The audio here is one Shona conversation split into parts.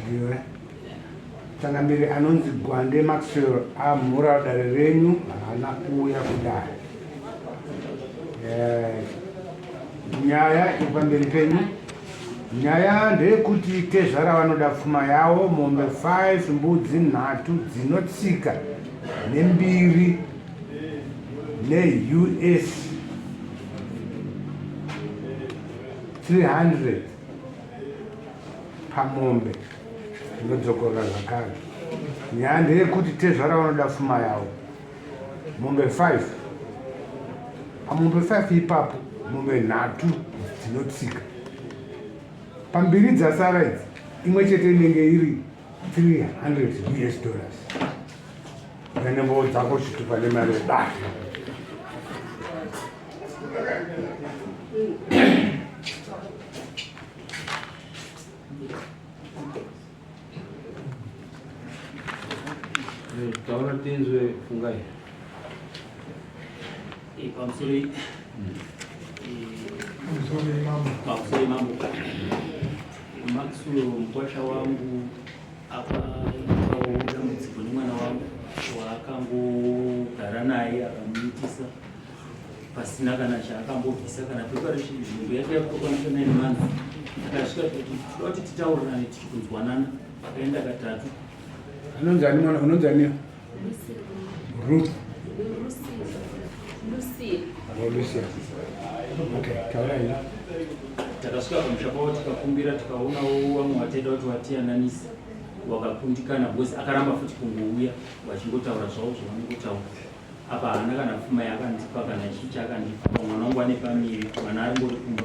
Ndiwe. Changamire anonzi Gwande Maxwell amhura dare renyu haana kuuya kudare. Eh, nyaya iri pamberi penyu. Nyaya ndeyekuti tezvara vanoda pfuma yavo mombe 5 mbudzi nhatu dzinotsika nembiri neUS 300 pamombe ndinodzokorora zvakare nyaya ndeyekuti tezvara vanoda pfuma yavo mombe 5 pamombe 5 ipapo mombe nhatu dzinotsika pambiri dzasara idzi imwe chete inenge iri 300 us dollars nembo dzako chitupa nemari yedare Taura tinzwe fungai. Pamusoro pamusoro mambo Maxwell mukwasha wangu akaitawo dambudziko nemwana wangu waakangogara naye akamuitisa pasina kana chaakambobvisa kana pepa rechizvimbo yake yakutokwanisa 9 months akasvika kuti toda kuti titaurirane tiri kunzwanana akaenda katatu. Anonzi ani mwana? Unonzi ani? Ruth. Lucia. Oh, Lucia. Okay, taurai. Takasvika pamusha pavo tikakumbira tikaonawo vamwe vataida kuti vatiyananise wakakundikana because akaramba futi kungouya vachingotaura zvavo zvavanongotaura apa haana kana pfuma yaakandipa kana chii chaakandipa pa mwana wangu ane pamiri mwana arimbori kumba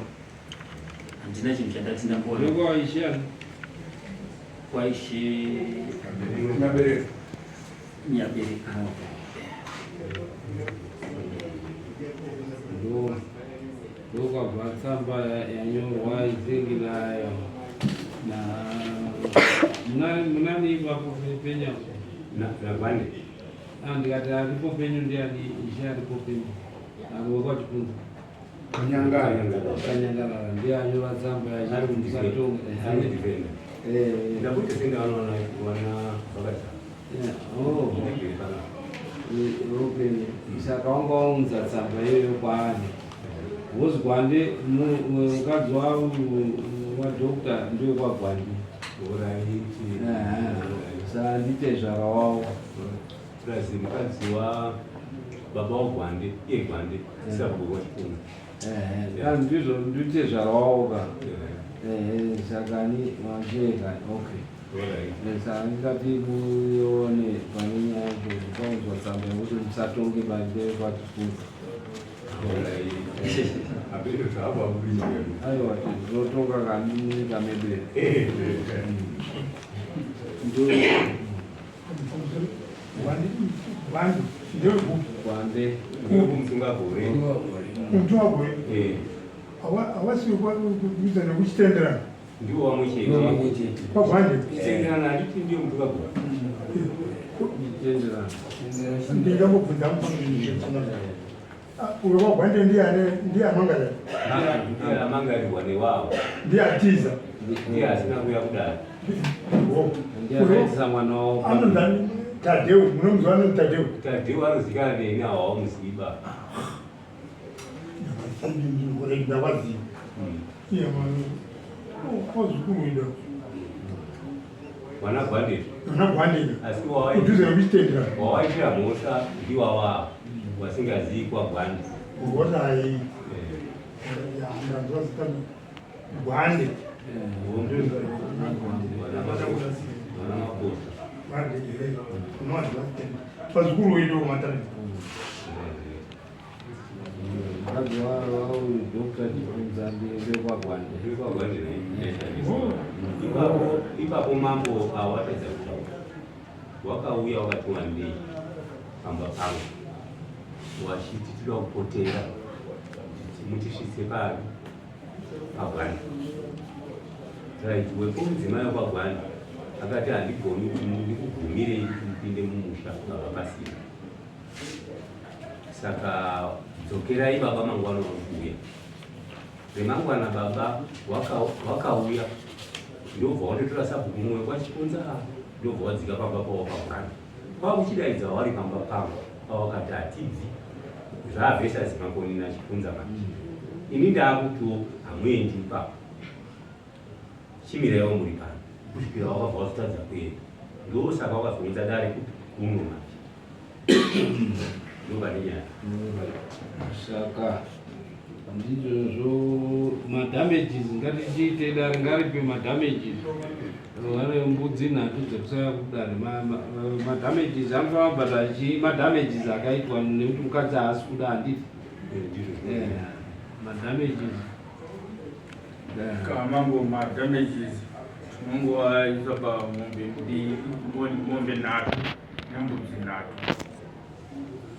handina chinhu chandati ndamboona kwaishe nyabereka Ndokwabva tsamba yanyorwa izingi nayo na munani ipapo penya nagwande Ah, ndikati aripo penyu ndiani ishe aripo penyu avo kwachipunza Kanyangara. Kanyangarara ndiye anyora tsamba yachimusatonga ndakuti senge vanoona wana vakadzi oh. Okay saka wanga waunza tsamba iyoyo kwaari because Gwande mukadzi wadokta ndiwe kwaGwande saka nditezvara wavo plus mukadzi wa baba waGwande iye Gwande sabhuku wachipunza ndizvo nditezvara wavo ka saka ni macheka okay saka ndingati muone pane nyaya yacho paunzwa tsamba yekuti musatonge pamberi kwachipunza Aiwa tinotonga kani munyika medu. Gwande. Mutungagore. Hawasi kuita nekuchitenderana. Ndiwo wamwe chete. Kwagwande. Kuchitenderana handiti ndiyo mutungagore. Kuchitenderana. Ndingambobvunza mufananidzo. Uyo kwaGwande ndiye ane ndiye amangara. Ndiye amangarirwa newawo. Ndiye atiza. Ndiye asina kuuya kudare. Ndiye akaitisa mwana wavo. Anonzi Tadeu, munomuziva anonzi Tadeu. Tadeu anozikanwa neni awo haumuzivi. Ndavaziva. Iye mwana. Wazukuru Wana Gwande. Wana Gwande. Asi kudhuze nekuchitendera. Wawaitira mhosva ndiwawa wasingazii kwa Gwande. Horai. Ndanzwa zita Gwande. Wana Makosa. Gwande. Unowaziva vazukuru wedu kumatare. Mukadzi wauyu Dr. Chipunza ndekwagwande. Ndekwagwande ipapo ipapo mambo awapedza kutaura wakauya wakati wandei pamba pangu wachiti toda kupotera mutisvitse pari pagwanda right wepo mudzimai wekwagwanda akati handigoni kuti ndikugumirei kuti mupinde mumusha baba pasina Saka dzokerai baba mangwana uri kuuya. Remangwana baba wakauya waka. Ndobva watotora sabhuku mumwe kwaChikonza, ndobva wadzika pamba pavo paGwanda, kwakuchidaidza wari pamba pavo pawakati hatibvi. Zvavhesasi Makoni naChipunza manje. Ini ndaakutiwo hamuendi ipapo, chimiraiwo muri pano kusvikira wakabva wazotadza kuenda. Ndosaka wakazounza dare kupi kuno manje, ndopane nyaya. Saka ndizvozvo, madamages ngatichiite dare ngaripe madamages. Vane mbudzi nhatu dzekusaya kudare. Madamages anofanira kubhadhara chii? Madamages akaitwa nekuti mukadzi haasi kuda, handiti? Ndizvo. Madamages. Kamambo, madamages tinongovaisa pamombe mbiri, mombe nhatu nembudzi nhatu.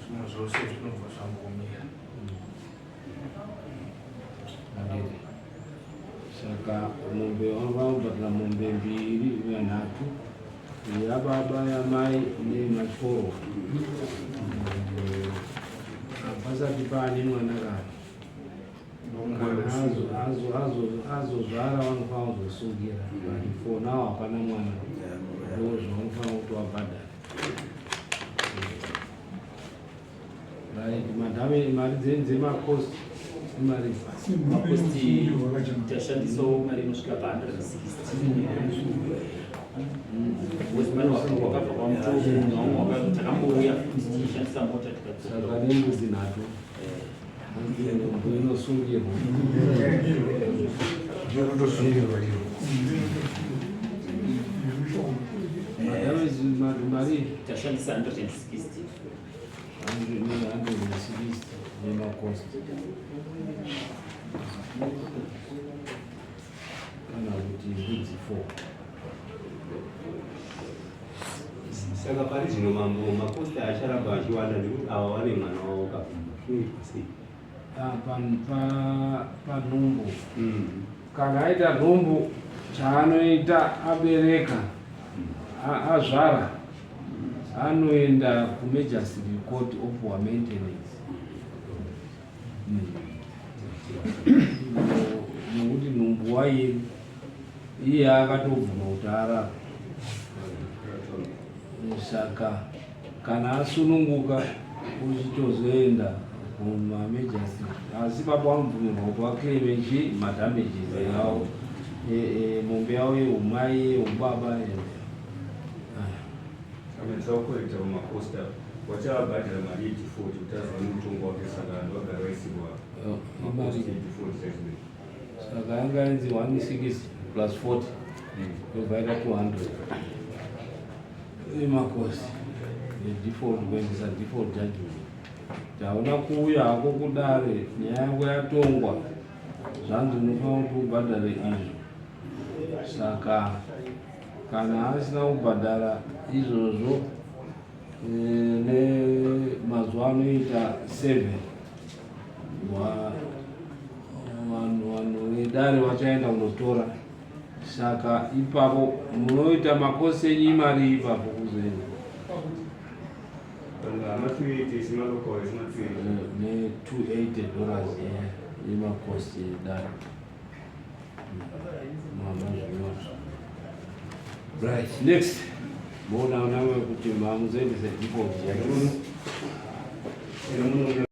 Zvimwe zvose zvinobva zvangomira. Handiti? Saka mombe vanofanira kubhadhara mombe mbiri, nhatu, yababa, yamai nematyoro. Hapasati paane mwana. Kana azozvara vanofanira kuzosungira, but for now hapana mwana. Ndo zvavanofanira kuti vabhadhara. Right, madame, mari dzemacost imari? Macosts tashandisawo mari inosvika pa160, because pane wakabva kwaMutoko, nevamwe takambouya futi tichishandisa mota tikadzoka. Saka nembudzi nhatu, nhumbu inosungirwa. Ndinotosungirwa iyo. Madamages mari? Tashandisa 160. 160 nemacost, kana kuti mbudzi 4. Saka pari zvino mambo, macosts acharamba achiwanda nekuti ava vane mwana wavo kakumba. Zvinoitwa sei? Ah, panhumbu, kana aita nhumbu, chaanoita abereka, azvara, anoenda kumagistrate court opuwa maintenance. Nokuti nhumbu wairi iye akatobvuma kuti arara. Saka kana asununguka uchitozoenda kumamagistrate, asi baba vanobvumirwa kuti vaclaime chi madamages avo, mombe yavo yeumai, yeubaba. Saka tisakukorekta pamacosts, wachavabhadhara mari yedefault kuti azowane mutongo wake. Saka vanhu vagara vaisirwa macosts edefault judgment. Saka yanga inzi 160 plus 40, yobva ita 200 imacosts edefault, kuendesa default judgment. Taona kuuya hako kudare, nyaya yako yatongwa, zvanzi unofanira kuti ubhadhare izvo. Saka kana asina kubhadhara izvozvo, nemazuva anoita 7, vanhu vedare vachaenda kunotora. Saka ipapo munoita macosts enyu imari ipapo kuzoenda. Ama-280 esimalocal esima-280. Ne-$280 yemacosts edare. Mamazvinozvo. Right, next. Muona nawe kuti mamuzoendesa default.